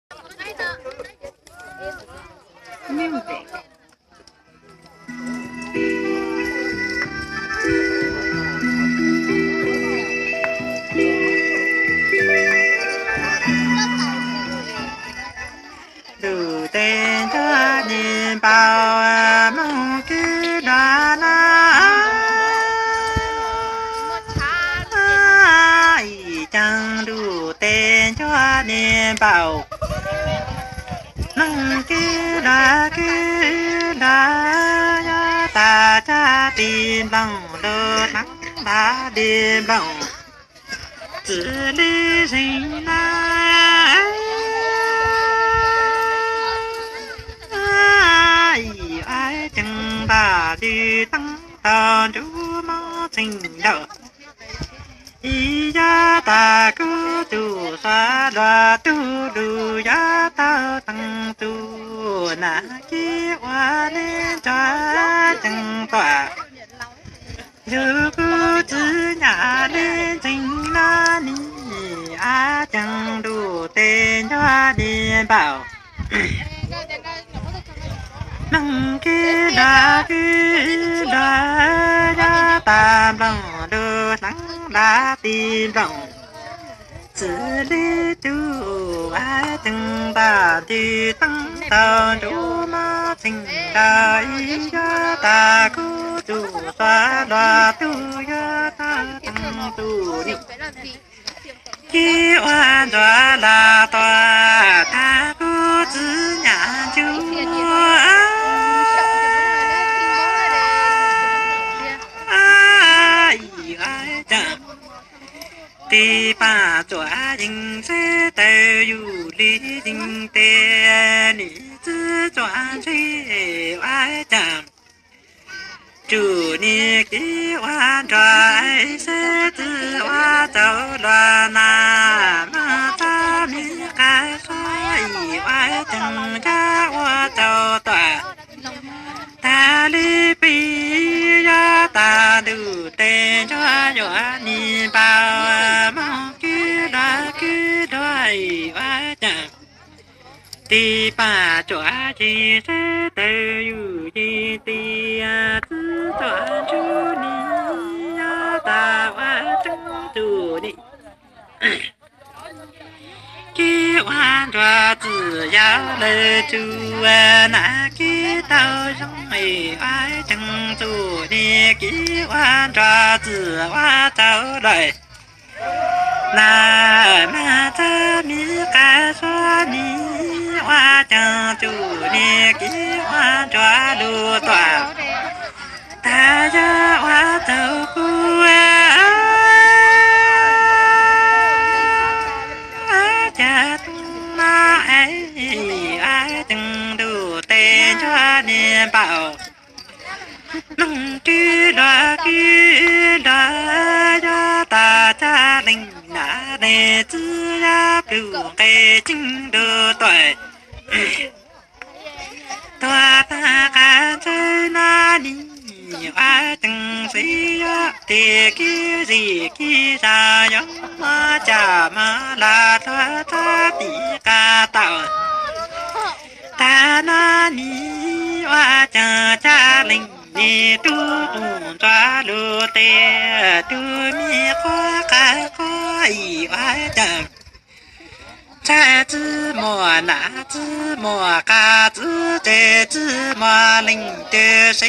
Ntuj tes ncuab ni npaum, moog kwv nrog na. Ib caag ntuj tes ncuab ni npaum, moog kwv nrog kwv nrog, yog tas caj li nplooj lug thav li nplooj, txwm li zeeg na. Ib caag npaj lug teeb tau nruab mob txheej ntau. Ib yog tas kuv tug xuv luag tug lug yog tau teeb tug na, kev ua le ntsuag ceeb tuam. Yug kuv txiv nyam le ntseeg na ni, ab ceeb ntuj tes ncuab ni npaum, moog kwv nrog kwv nrog, yog tas nplooj lug hleev dlaab ti nplooj, txwm le tug ab ceeb npaj lug teeb tau nruab mob txheej ntau. Ib yog tas kuv tug xuv luag tug yog tau teeb tug ni, kev ua ntsuag lug tuam, tas kuv txiv nyam ncuab. Ib caag tes pam tsuam yeej seb tau yug li yeej tes, nim txiv tsuam ntshe ua caag, tsum ni kev ua nruag seb txiv ua tau luag na. Moog txog mi qab suav ib ua ceeb ncaab ua tau tuam, tas li peb yog tas ntuj tes ncuab yuav ni npaum, moog kwv luag kwv luag ib ua caag. Tes pam tsuam yeej seb tau yug yeej tes, txiv tsuam ntshe nim yog tas ua ceeb tsum ni kev ua nruag txwm yaav lawm tsum na, kev tau zoo ib ua ceeb tsum ni kev ua nruag txwm ua tau lawm na. Moog txog mi qab suav nim ua ceeb tsum ni kev ua nruag lug tuam, tas yog ua tau kuv cas tub na, ib ua ceeb ntuj tes ncuab ni npaum, moog kwv luag kwv luag, yog tas caj leej na, nim txiv yog plug nqe ceeb ntuj tuam. Tuam taag qab ntsawg na ni, ua ceeb seb yog tes kev zim kev zag yog mob caj mob lug tuag txog tim qab tau. Tag no ni ua ceeb caj leej ni tub quas ntsuag lug tes, tug me quas qab quas ib ua ceeb, txhaj txiv muam nam txiv muam qab txiv tsev txiv muam leej twg